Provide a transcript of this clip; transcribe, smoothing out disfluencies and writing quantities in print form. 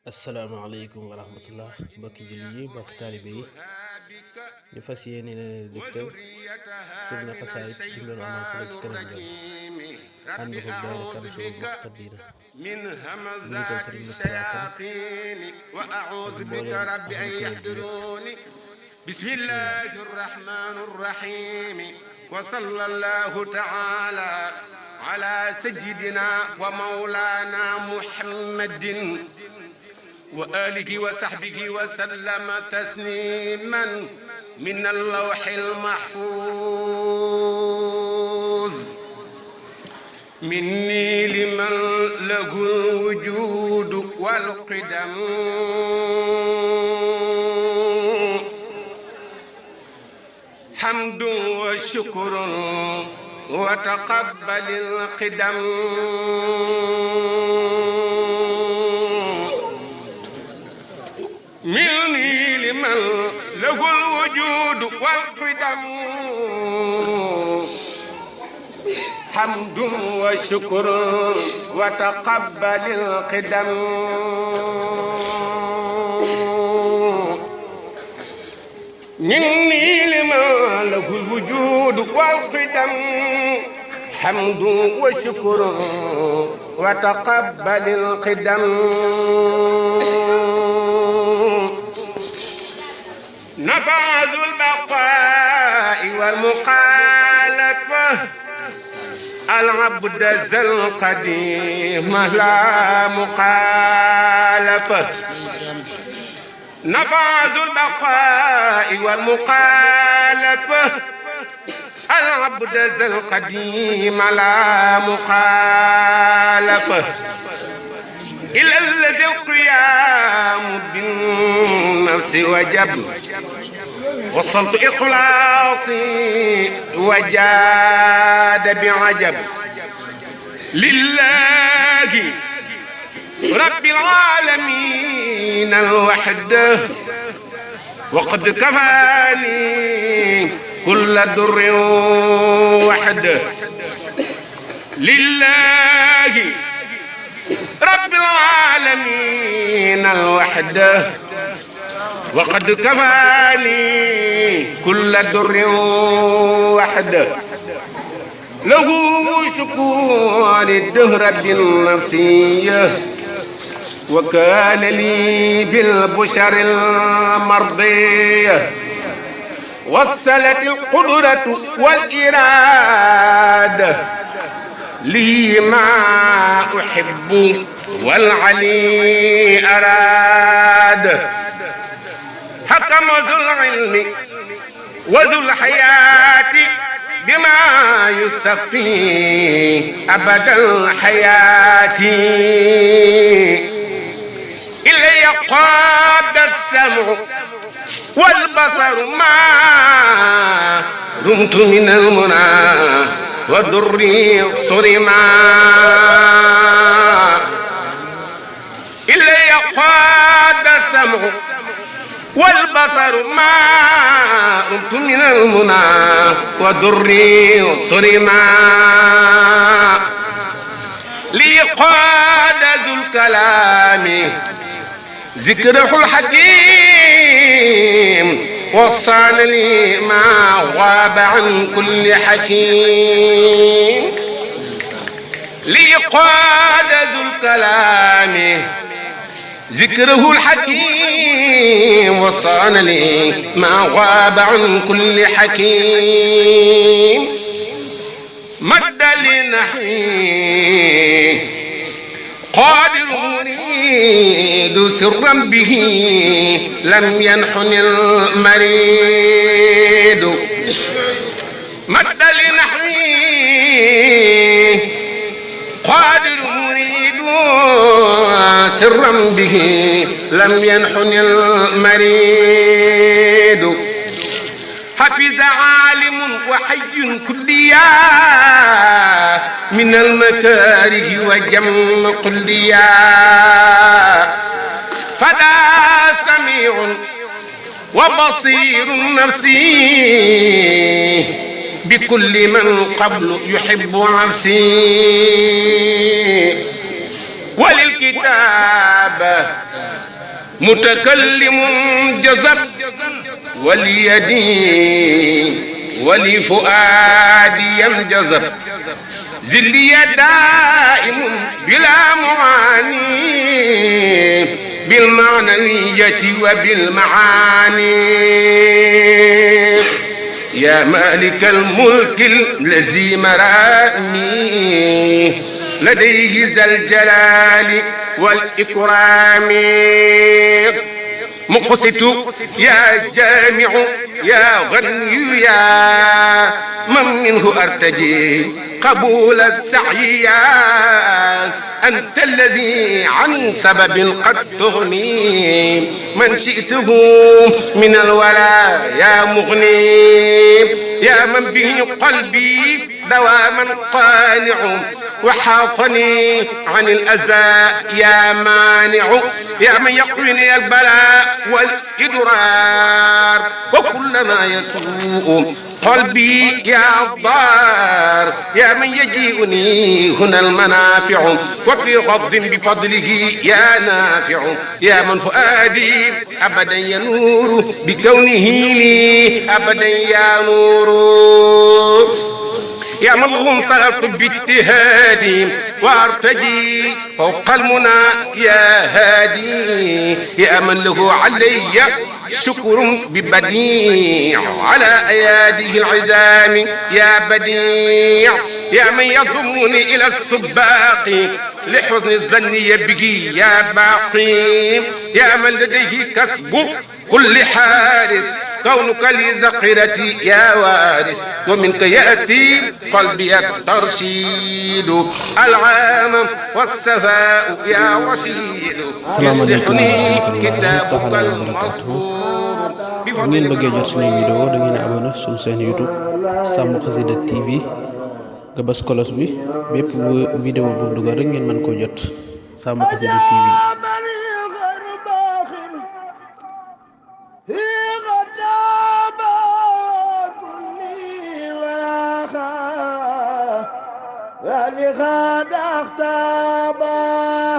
asalaamaaleykum wa rahmatullah mbokki jullit yi mbokki taalibe yi ñu fas yéene leen dégtal firnde xasaayit bi ñu doon amal fële ci Kër Ndiol ànd ko daayira Kanzul Muhtadina njiital Sëriñ Moustapha Kane ak mbooleem ahlu Kër Ndiol bismillahi rahmani rahim wa sallallahu taala ala sayyidina wa mawlana muhammadin wa alihi wa sahbihi wa sallama tasliman min al-lawhil mahfuz minni liman lahu al-wujud wal qidam hamdun wa shukrun wa taqabbalil qidam مني لمن له الوجود والقدم حمد وشكر وتقبل القدم مني لمن له الوجود والقدم حمد وشكر وتقبل القدم نفاذ البقاء والمخالفة العبد ذا القديم لا مخالفة نفاذ البقاء والمخالفة العبد ذا القديم لا مخالفة إلى الذي القيام بالنفس وجب وصلت إخلاصي وجاد بعجب لله رب العالمين الوحده وقد كفاني كل در وحده لله رب العالمين الوحده وقد كفاني كل در وحده له شكور الدهر بالنفسية وكان لي بالبشر المرضية وصلت القدرة والإرادة لي ما أحب والعلي أراد حكم ذو العلم وذو الحياة بما يسقي أبد الحياة إلي قاد السمع والبصر ما رمت من المنى وضري صرما إلي قاد السمع والبصر ما رمت من المنى وضري صرما لي قاد ذو الكلام ذكره الحكيم وصان لي ما غاب عن كل حكيم لي قاد ذو الكلام ذكره الحكيم وصان لي ما غاب عن كل حكيم مد لنحوي قادر مريد سرا به لم ينحن المريد مد لنحوي قادر مريد سرا به لم ينحن المريد حفظ عالم وحي كليا من المكاره وجم قليا فدا سميع وبصير نفسي بكل من قبل يحب عفسي وللكتاب متكلم جذب وليدي ولفؤادي ينجذب ذلي دائم بلا معاني بالمعنوية وبالمعاني يا مالك الملك الذي مرامي لديه ذا الجلال والإكرام مقسط يا جامع يا غني يا من منه أرتجي قبول السعي يا أنت الذي عن سبب قد تغني من شئته من الولا يا مغني يا من به قلبي دواما قانع وحاطني عن الأذى يا مانع يا من يقويني البلاء والإدرار وكلما يسوء قلبي يا ضار يا من يجيئني هنا المنافع وفي غض بفضله يا نافع يا من فؤادي أبدا ينور بكونه لي أبدا يا نور يا من انصرفت باجتهادي وارتجي فوق المنى يا هادي يا من له علي شكر ببديع على اياده العزام يا بديع يا من يضمني الى السباق لحسن الظن يبقي يا باقي يا من لديه كسب كل حارس كونك لي ذخيرتي يا وارث ومنك يأتي قلبي الترشيد العام والسفاء يا رشيد يصلحني كتابك المذكور bu ngeen bëggee jot suñuy vidéo da ngeen abonné suñu chaîne YouTube Sam Khassida TV nga bës kolos bi bépp vidéo bu dugal rek ngeen mën ko jot Sam Khassida TV ولقد اختبر